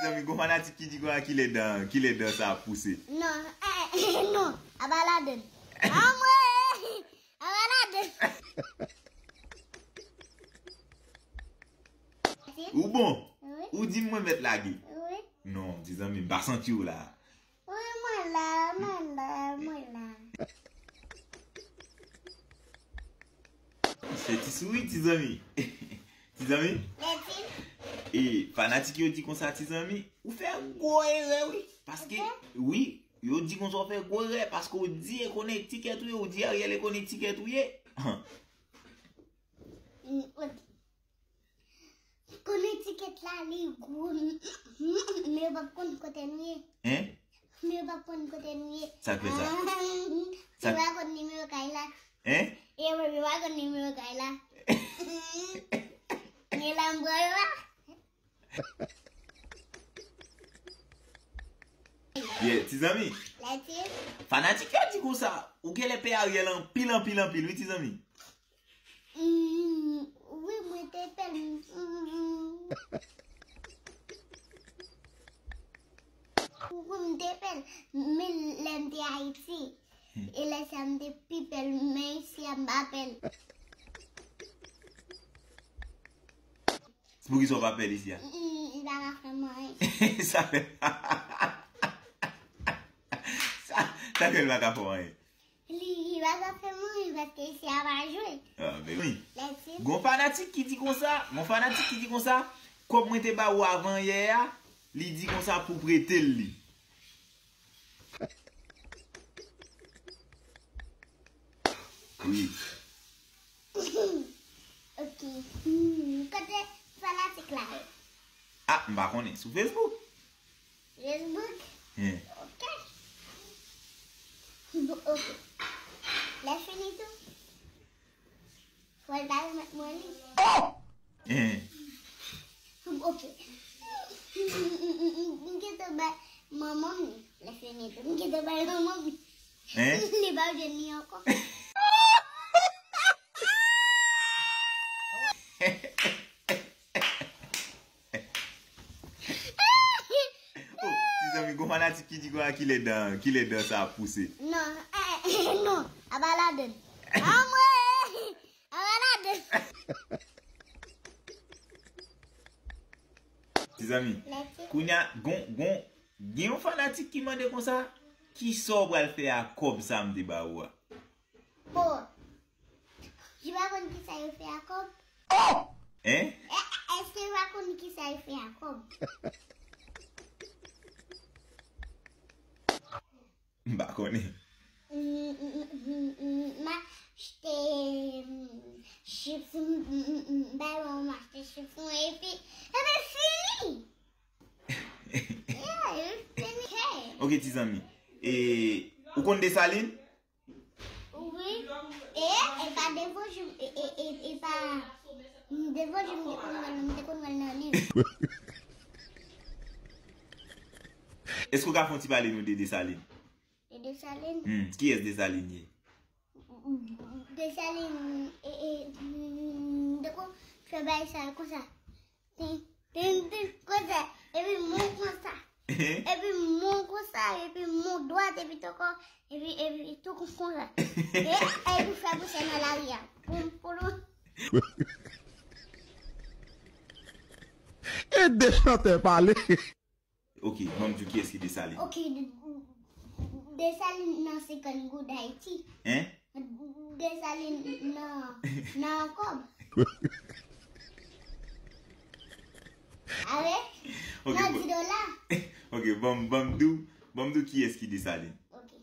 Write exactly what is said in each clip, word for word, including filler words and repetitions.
Zanmi, gon fanatik ki di konsa kilè dan, kilè dan sa ap pouse. Non, eh, non, apa ladann. Anmwe, apa ladann. Ou bon? Wi. Ou di m mwen mèt lage? Wi. Non, ti zanmi, m pa santi w la. Wi, mwen la, mwen la, mwen la. Se ti souri, ti zanmi. Ti zanmi? Mèsi. E fanatik yo di konsa, ti zanmi, ou fè gwo erè, wi. Paske, wi, yo di konsa ou fè gwo erè, paske ou di e Connecticut ou ye, ou di Ariel e Connecticut ou ye. Mm, ok. Connecticut la, li gwo, men yo p ap konn kote nou ye. Hein? Men yo p ap konn kote nou ye. Sa k fè sa? Ah, sa yo pa konn nimewo kay la. Hein? E yo menm yo pa konn nimewo kay la. Gen la m pran yo a. Yeah, ti zanmi. Lèti. Fanatik yo di konsa, ou genlè pè Ariel anpil, anpil, anpil, wi, ti zanmi. Mm, wi, mwen te pè l. Mm. Wi, mwen te pè l. Men lè m te Ayiti, e lè sa m te pi pè l, men isi a m pa pè l. Poukisa w pa pè l isi a? Mm, li pa ka fè m anyen. Sa fè. Sa, sa fè l pa ka fè w anyen. Li, li pa ka fè m anyen paske isi a pa jwe. Ah, men wi. Lèti. Gon fanatik ki di konsa, gon fanatik ki di konsa, kòb mwen te ba ou avan yè a, li di konsa pou prete l li. Wi. Ok. Hmm, kote fanatik la ye? Ah, m pa konnen. Sou Facebook. Facebook? Hmm. Ok. Bon, ok. Lè fini tou, fò l ta remèt mwen li. Oh! Hmm. Ok. M gentan bay manman m li. Lè fini tou, m gentan bay manman m li. Hein? Li pa jwenn li ankò. Oh, ti zanmi, gon fanatik ki di konsa kilè dan, kilè dan sa ap pouse. Non, eh, non, apa ladann. Anmwe, apa ladann. Ti zanmi, kounye a, gon, gon, gen yon fanatik ki mande konsa, kisa w pral fè a kòb sa m te ba ou a? Bon, ou pa konn kisa yo fè a kòb? Hein? È-, èske ou pa konn kisa yo fè a kòb? M pa konnen. M, m, m, m, m achte, mm, chips, m, m, m, m bay mwen m achte chips mwen, epi, epi fini. Yeah, epi fini. Ok, ti zanmi. E, ou konn Desalin? Wi. E, e pa Devojou, e, e, e, e pa, mm, Devojou, m te konn wè l, m te konn wè l nan liv. Èske w ka fè yon ti pale nou de Desalin? De Desalin? Hmm, kiyès Desalin ye? Desalin, e, e, mm, de kon, fè bagay sa yo konsa. Tin, tin, tin, konsa. Epi moun konsa. Epi moun konsa, epi moun dwat, epi toko, epi, epi tou konsa. E, epi fè bouche nan lari a. Poum, poulou. E de chantè pale. Ok, ban m di w kiyès ki Desalin. Ok, de, Desalin nan senkant goud Ayiti. Hein? Desalin nan, nan kòb. Awe? Ok, nan bon. Di dola. Ok, ban m, ban m di w, ban m di w kiyès ki Desalin. Ok.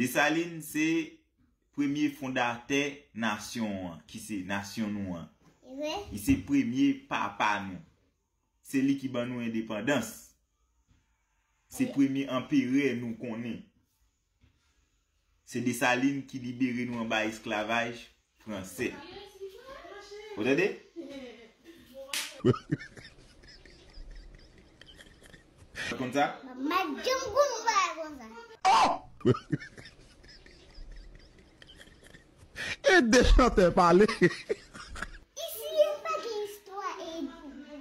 Desalin se premye fondatè nasyon an, ki se nasyon nou an. Li se premye papa nou. Se li ki ban nou endepandans. Se premye anperè nou konnen. Se Desalin ki libere nou anba esklavaj fransè. Ou tande? Konn sa? Madanm Goumba konsa. Oh! E de chantè pale. Isi, pa gen istwa, e,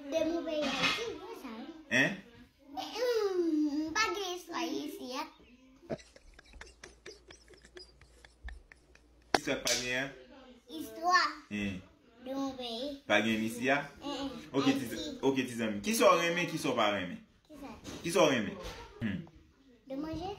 de mon peyi Ayiti, vre sa, wi. Hein? Istwa k pa gen an? Istwa Hein. De mon peyi. Pa gen isi a? Hein. Ok, ti, ok, ti zanmi. Kisa w renmen, kisa w pa renmen? Kisa? Kisa w renmen? Hmm. De manje?